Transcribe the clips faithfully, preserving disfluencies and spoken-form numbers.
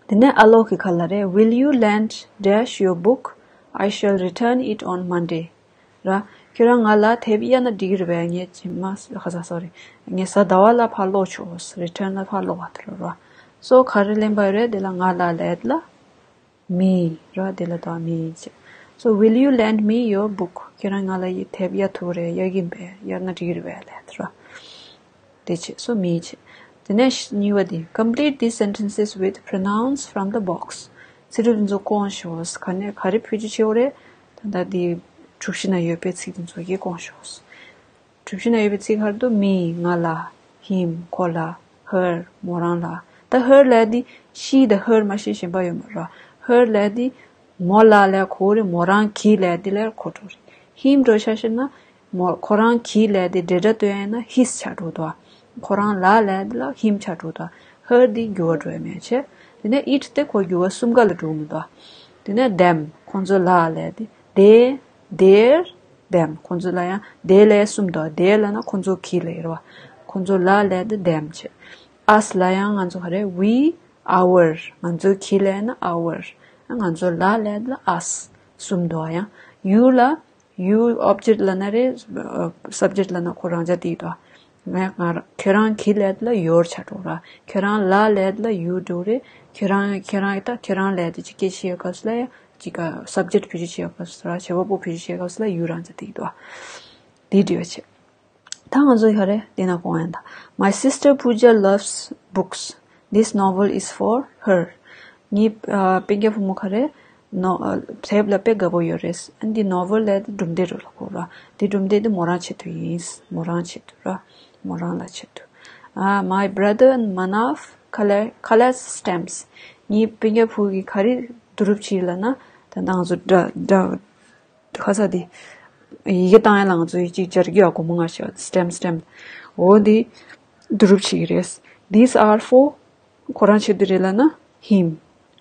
དེ་ནས་ཨ་ལོག་གི་ཁ་ལ་རེད། Will you lend dash your book? I shall return it on Monday. ར། ཁྱོད་རང་ང་ལ་དེབ་གཡར་ན་འགྲིག་གི་རེད་པས། ངས་ཇི་མ་ཁ་ས་སོ་རི། ངས་གཟའ་ཟླ་བ་ལ་ཕར་སློག་ཆོག Return ལ་ཕར་སློག་པ་དེ་རེད་ར། སོ་ག་རེ་ལེན་པ་ཡོད་རེད། དེ་ལ་ང་ལ་ལད་ལ་me ར། དེ་ལ་ད་me བྱེད། So will you lend me your book? ཁྱོད་རང་ང་ལ་ཡི་དེབ་གཡར་ཐུབ་རེད། གཡར་གྱིན་པས། གཡར་ན་འགྲིག་གི་རེད་པས་ལད་ར། དེ་བྱེད། སོ་me བྱེད། དེ་ནས་གཉིས་པ་དེ། Complete these sentences with pronouns from the box. ཚིག་གྲུབ་འདི་ཚོ་སྐོང་ཤོག་ག་ནས་ག་རེ་བེད་སྤྱོད་བྱེད་དགོས་རེད། ད་ལྟ་དེ་གྲུ་བཞི་ན་ཡོད་པའི་ཚིག་དེ་ཚོ་གིས་སྐོང་ཤོག་གྲུ་བཞི་ན་ཡོད་པའི་ཚིག་ག་རེ་འདུག me ང་ལ། him ཁོ་ལ། her མོ་རང་ལ། ད་her ལབ་དེ་she དང་her མ་གཏོགས་གཞན་པ་ཡོད་མ་རེད། her ལབ་དེ་མོ་ལ་ལབ་གོ་རེད། མོ་རང་གི་ལབ་དེ་ལ་གོ་འགྲོ་རེད། him འགྲོ་ཆ་ཤེས་ན། མོ་ཁོ་རང་གི་ལབ་དེ་འབྲེལ་སྒྲ་སྟོན་ཡ་ན་his ཆགས་འགྲོ་འདུག་ཁོ་རང་ལ་ལབ་དེ་ལ་him ཆགས་འགྲོ་འདུག her དེ་འགྱུར་བ་འགྲོ་ཡ་མེད་བྱས། དེ་ནས་it དེ་ཁོ་འགྱུར་བ་གསུམ་ཀ་ལ་འགྲོ་གི་མི་འདུག་དེ་ནས་them ཁོང་ཚོ་ལ་ལབ་དེ་they their them ཁོང་ཚོ་ལ་ཡང་they ལབ་གསུམ་འདུག they ལབ་ན་ཁོང་ཚོ་གི་ལབ་ཡོད་རེད་བ། ཁོང་ཚོ་ལ་ལབ་དེ་them བྱས། us ལ་ཡང་ང་ཚོ་ག་རེ་we our ང་ཚོ་གི་ལབ་ན་our ང་ཚོ་ལ་ལབ་དེ་ལ་us གསུམ་འདུག་ཡང་you ལ you object ལབ་ན་རེད། subject ལབ་ན་ཁོ་རང་ཆ་དེ་དོ། ང་ང་ཁྱོད་རང་གི་ལབ་ལ་your ཆགས་འགྲོ་ར། ཁྱོད་རང་ལ་ལབ་ལ་you འགྲོ་རེད། ཁྱོད་རང་ཁྱོད་རང་ད་ཁྱོད་རང་ལབ་དེ་ཅིག་སྐད་ཆ་བཤད་སྐབས་སུ་ལ་ཡ་ཅིག་ག་subject བེད་སྤྱོད་བྱེད་སྐབས་སུ་ར། བྱེད་པ་པོ་བེད་སྤྱོད་བྱེད་སྐབས་སུ་ལ་you རང་ཆ་དེ་དོ། དེ་འདྲ་བྱེད། ད་ང་ཚོ་ཡ་རེད། དེ་ན་གོང་ཡན་ད། My sister Pooja loves books. This novel is for her. ངའི་ཨ་སྤུན་ཀྱག་བུ་མོ་ག་རེ་ནོ་ཨ་དེབ་ལ་དཔེ་དགའ་པོ་ཡོད་རེད། ཨ་འདི་novel ལབ་དེ་གྲུབ་འབྲས་རུ་ལ་གོ་ར། དེ་གྲུབ་འབྲས་དེ་མོ་རང་ཆེད་དུ་ཡིན། མོ་རང་ཆེད་དུ་ར། མོ་རང་ལ་ཆེད་དུ། ཨ། My brother Manav colle- collects stamps. ངའི་སྤུན་ཀྱག་བུ་གིས་ག་རེ་བསྡུ་རུབ་བྱེད་ལབ་ན། ད་ང་ཚོ་འདྲ་འདྲ། ཁ་ས་དེ། ཡི་གེ་བཏང་ཡ་ལ་ང་ཚོ་ཡི་གེ་སྦྱར་རྒྱུ་ཡ་སྒོར་མོ་ལྔ་བྱས་པ་stamp stamp འོ་འདི་བསྡུ་རུབ་བྱེད་ཀྱི་རེད། These are for ཁོ་རང་ཆེད་དུ་རེད་ལབ་ན་him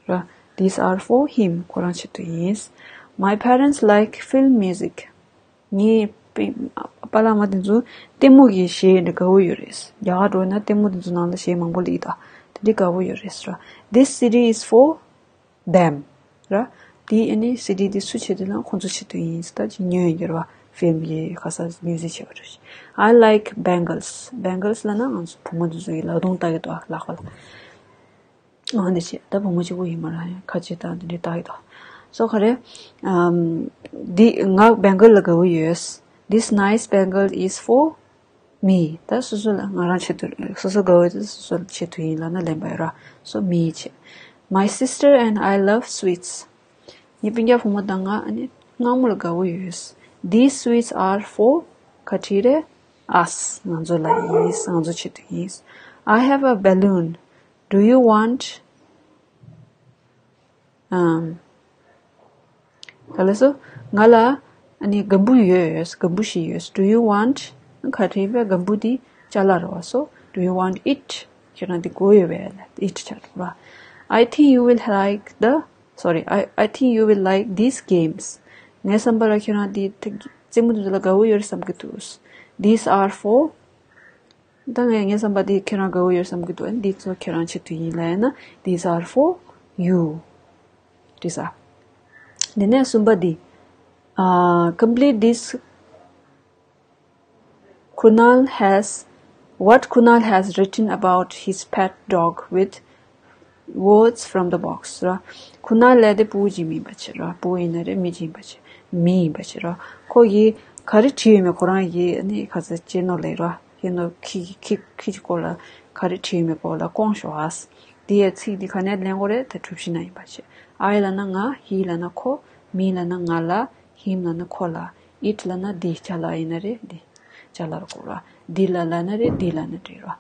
ར། These are for him ཁོ་རང་ཆེད་དུ་ཡིན། My parents like film music. ངའི་པ་པ་ལགས་མ་དེ་ཚོ་ལྟད་མོ་གི་གཞས་འདི་དགའ་བོ་ཡོད་རེད། རྒྱ་གར་འགྲོ་ན་ལྟད་མོ་དེ་ཚོ་ནང་ལ་གཞས་མང་པོ་སླེབས་ད། དེ་འདྲ་དགའ་བོ་ཡོད་རེད་ར། This C D is for them ར། དེ་ཨ་ནི་C D དེ་སུ་ཆེད་དུ་ལ་ཁོང་ཚོ་ཆེད་དུ་ཡིན་ཟེར། ད་ཅི་ཉོས་ཡོད་ར་བ། ཕིལམ་གྱི་ཁ་ས་མིའུ་ཟིག་བྱེད་པ་རེད། I like bangles. Bangles ལབ་ན་ང་ཚོ་བུ་མོ་དེ་ཚོ་ཡི་ལག་རྡུང་ལྟ་གི་འདུག་ལག་པ་ལ། འོ་འདི་བྱེད། ད་བུ་མོ་གཅིག་པུ་ཡིན་མ་ར། ཁ་ཆེ་དང་འདི་འདྲ་ལྟ་གི་འདུག་སོ་ག་རེ། ཨམ། འདི་ང་bangle ལ་དགའ་བོ་ཡོད། This nice bangle is for me. ད་སོ་སོ་ལ་ང་རང་ཆེད་དུ་སོ་སོ་དགའ་བོ་དེ་སོ་སོ་ཆེད་དུ་ཡིན་ལབ་ན་ལན་པ་ཡོད་ར། So me བྱེད། My sister and I love sweets. ངའི་སྤུན་ཀྱག་བུ་མོ་དང་ང་ཨ་ནི་མངར་མོ་ལ་དགའ་བོ་ཡོད། These sweets are for ག་ཅི་རེད། Us ང་ཚོ་ལ་ཡིན། ང་ཚོ་ཆེད་དུ་ཡིན། I have a balloon. Do you want? ཨམ། ག་ལ་སོ། ང་ལ་ཨ་ནི་ལྒམ་བུ་ཡོད། ལྒམ་བུ་ཞིག་ཡོད། Do you want? ག་ཅི་བས་ལྒམ་བུ་འདི་ཅ་ལག་རེད་བ། So do you want it? ཁྱེད་རང་འདི་དགོས་ཡོད་པས་ལ་it ཆགས་འགྲོ་ར། I think you will like the, sorry, I I think you will like these games. ངའི་བསམ་པ་ལ་ཁྱེད་རང་འདི་རྩེད་མོ་འདི་ཚོ་ལ་དགའ་བོ་ཡོད་རེད་བསམ་གྱི་འདུག These are for ད་ངས་ངའི་བསམ་པ་འདི་ཁྱེད་རང་དགའ་བོ་ཡོད་བསམ་གྱི་འདུག་འདི་ཚོ་ཁྱེད་རང་ཆེད་དུ་ཡིན་ལབ་ཡིན་ན། These are for you. འདི་ས། འདི་ནས་གསུམ་པ་འདི། Uh, complete this. Kunal has, what Kunal has written about his pet dog with words from the box ར། ཁུ་ན་ལ་དེ་བུ་གཅིག་མིན་པ་ཆེ་ར། བུ་ཡིན་ན་རེད། མི་གཅིག་ཡིན་པ་ཆེ། མི་ཡིན་པ་ཆེ་ར། ཁོ་གིས་ག་རེ་བྲིས་ཡོད་མེད་ཁོ་རང་གིས་ཨ་ནི་ཁ་ཚ་ཅེ་ནོ་ལེ་ར། ཡིན་ནོ་ཁི་ཁི་ཁི་ཅི་སྐོར་ལ་ག་རེ་བྲིས་ཡོད་མེད་སྐོར་ལ་སྐོང་ཤོག་ཨ། དེ་ཡ་ཚིག་འདི་ག་ནས་ལེན་དགོས་རེད། ད་གྲུ་བཞི་ན་ཡིན་པ་ཆེ། I ལབ་ན་ང་། he ལབ་ན་ཁོ། me ལབ་ན་ང་ལ། him ལབ་ན་ཁོ་ལ། it ལབ་ན་འདི་ཅ་ལག་ཡིན་ན་རེད། འདི་ཅ་ལག་ར་གོ་ར། འདི་ལ་ལབ་ན་རེད། འདི་ལབ་ན་འགྲིག་ར།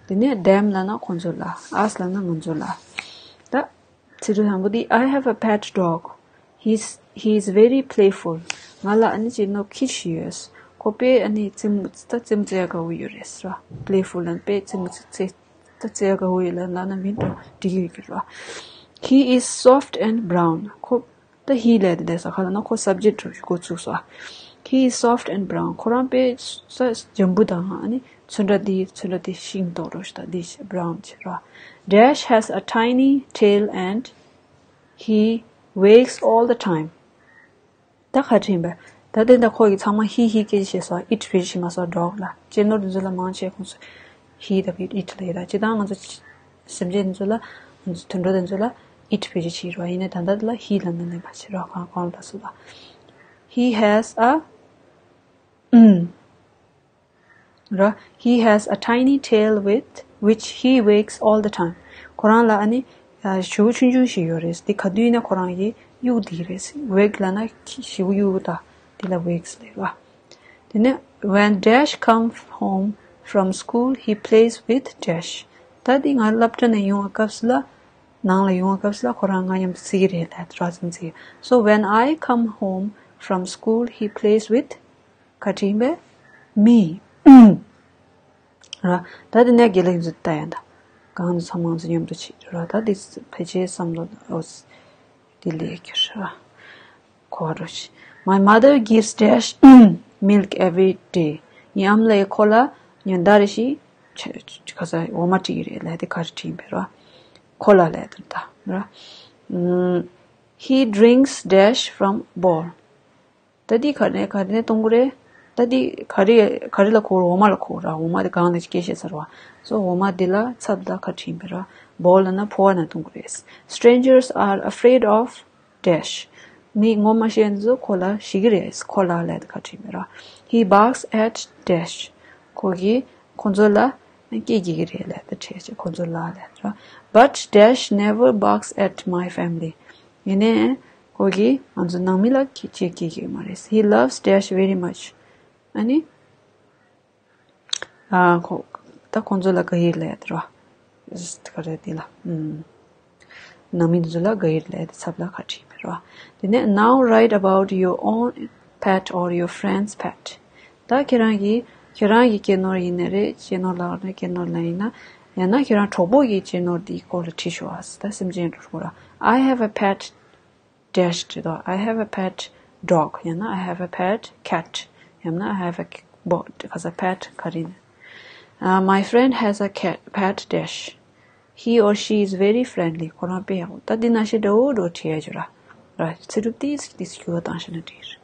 དེ་ནས་them ལབ་ན་ཁོ་ཚོ་ལ། us ལབ་ན་ང་ཚོ་ལ། ད་ཚིག་གྲུབ་དང་པོ་འདི། I have a pet dog. He's, he is very playful. ང་ལ་ཨ་ནི་ཅིག་ནོ་ཁྱི་ཞིག་ཡོད། ཁོ་དཔེ་ཨ་ནི་རྩེད་མོ་ད་རྩེད་མོ་རྩེ་ཡ་དགའ་བོ་ཡོད་རེད་ར། playful ལབ་ན་དཔེ་རྩེད་མོ་རྩེ་རྩེ་ད་རྩེ་ཡ་དགའ་བོ་ཡོད་ལབ་ན་མིན་འགྲོ་འགྲིག་གི་ཡོད་ཀྱི་ར། He is soft and brown. ཁོ་ད་he ལབ་དེ་ལས་ས་ཁ་ལ་ན་ཁོ་subject རུ་འགོ་ཚུགས་སོ། He is soft and brown. ཁོ་རང་དཔེ་ས་འཇམ་པོ་དང་ཨ་ནི་ཚོན་ཁྲ་འདི་ཚོན་ཁྲ་འདི་ཤིང་ཏོག་རོ་ཞིག་དང་འདི་brown བྱེད་ར། Dash has a tiny tail and he wakes all the time. ད་ཁ་ཕྲིན་པས། ད་དེ་འདྲ་ཁོ་གི་ཚང་མ་he he སྐད་ཆ་བཤད་སོང་། it བེད་སྤྱོད་བྱེད་མ་སོང་dog ལ། གཅེས་ནོར་དེ་ཚོ་ལ་མང་ཆེ་ཁོང་ཚོ་he དང་it ལ་ཡོད། ད་སྤྱིར་བཏང་ང་ཚོ་སེམས་ཅན་དེ་ཚོ་ལ། ང་ཚོ་དུད་འགྲོ་དེ་ཚོ་ལ་it བེད་སྤྱོད་བྱེད་རོགས། ཡིན་ནའི་ད་ལྟ་དེ་ལ་he ལབ་ནས་ལེན་པ་བྱེད་རོགས། གང་གང་ལ་སུ་ལ། He has a ཨུམ། ར། He has a tiny tail with which he wakes all the time. ཁོ་རང་ལ་ཨ་ནི་ཞུ་བོ་ཆུང་ཆུང་ཞིག་ཡོད་རེད། དེ་ག་དུས་ཡིན་ན་ཁོ་རང་གིས་གཡུག་བསྡད་རེད། wake ལབ་ན་ཞུ་བོ་གཡུག་ད། དེ་ལ་wakes ལབ་ར། དེ་ནས་when Dash comes home from school, he plays with Dash. ད་དེ་ང་སློབ་གྲྭ་ནས་ཡོང་བའི་སྐབས་སུ་ལ། ནང་ལ་ཡོང་བའི་སྐབས་སུ་ལ་ཁོ་རང་ང་མཉམ་དུ་རྩེད་ཀྱི་རེད་ལབ་ར། ཙམ་ཙི། So when I come home from school, he plays with ག་ཕྲིན་པས། me ར། ད་དེ་ནས་དགེ་ལེགས་ཚོ་ལྟ་ཡ་ད། གང་ཚོ་ཚང་མ་ཚོ་མཉམ་དུ་བྱེད་ར། ད་དེ་ཕལ་ཆེར་བསམ་བློ་འོ་དེ་ལས་ཀྱི་ར། གོ་བ་རོ་ཆེ། My mother gives Dash milk every day. ངའི་ཨ་མ་ལགས་ཁོ་ལ་ཉིན་ལྟར་རེ་བཞིན་ཆ་ཆ་ག་ས་འོ་མ་སྤྲད་ཀྱི་རེད་ལབ་དེ་ག་རེ་བྲིས་ཡིན་པས་ར། ཁོ་ལ་ལབ་དེ་ད་ར། ཨུམ། He drinks Dash from bowl. ད་འདི་ག་ནས་ག་ནས་གཏོང་གི་རེད། ད་འདི་ག་རེ་ག་རེ་ལ་གོ་ར། འོ་མ་ལ་གོ་ར། འོ་མ་དེ་གང་ནས་སྐད་བཤད་ཚར་བ། So འོ་མ་འདི་ལ་ཚབ་ད་ག་བྲིས་ཡིན་པས་ར། bowl ལབ་ན་ཕོ་བ་ནས་གཏོང་གི་རེད། Strangers are afraid of Dash. མི་ངོ་མ་ཤེས་ཚོ་ཁོ་ལ་ཞེད་ཀྱི་རེད། ཁོ་ལ་ལབ་དེ་ག་བྲིས་ཡིན་པས་ར། He barks at Dash. ཁོ་གིས་ཁོ་ཚོ་ལ་སྐད་རྒྱག་གི་རེད་ལབ་དེ་བྲིས་བྱས། ཁོ་ཚོ་ལ་ལབ་ར། But Dash never barks at my family. ཡིན་ནའི་ཁོ་གིས་ང་ཚོ་ནང་མི་ལ་སྐད་ཆ་སྐད་རྒྱག་གི་མ་རེད། He loves Dash very much. ཨ་ནི། ཨ་ཁོ། ད་ཁོང་ཚོ་ལ་དགའ་ཡིག་ལབ་ཡ་དེ་རོ། ག་རེ་དེ་ལ། ཨུམ། ནང་མི་ཚོ་ལ་དགའ་ཡིག་ལབ་ཡ་དེ་ཚབ་ལ་ག་བྲིས་པ་རོ། དེ་ནས་now write about your own pet or your friend's pet. ད་ཁྱེད་རང་གིས་ཁྱེད་རང་གི་གཅེས་ནོར་ཡིན་ནའི་རེད། གཅེས་ནོར་ལབ་ན་གཅེས་ནོར་ལབ་ཡིན་ན། ཡང་ན་ཁྱེད་རང་གྲོགས་པོ་གི་གཅེས་ནོར་དེའི་སྐོར་ལ་བྲིས་ཤོག་ཨ། ད་སེམས་ཅན་གྲོགས་པོ་ར། I have a pet dash བྲིས་དོ། I have a pet dog. ཡང་ན་I have a pet cat. ཡང་ན་I have a cat ག་ས་pet ག་རེ་ཡིན། Uh, my friend has a cat, pet dash. He or she is very friendly. ཁོ་རང་དཔེ་ཡག་པོ། ད་འདི་ན་ཤེས་འདྲ་བོ་འགྲོ་བྲིས་ཡ་བྱོས་ར། ར་ཚིག་གྲུབ་ཏིས་ཏིས་སྐྱུར་བ་བཏང་ཤེས་ན་འགྲིག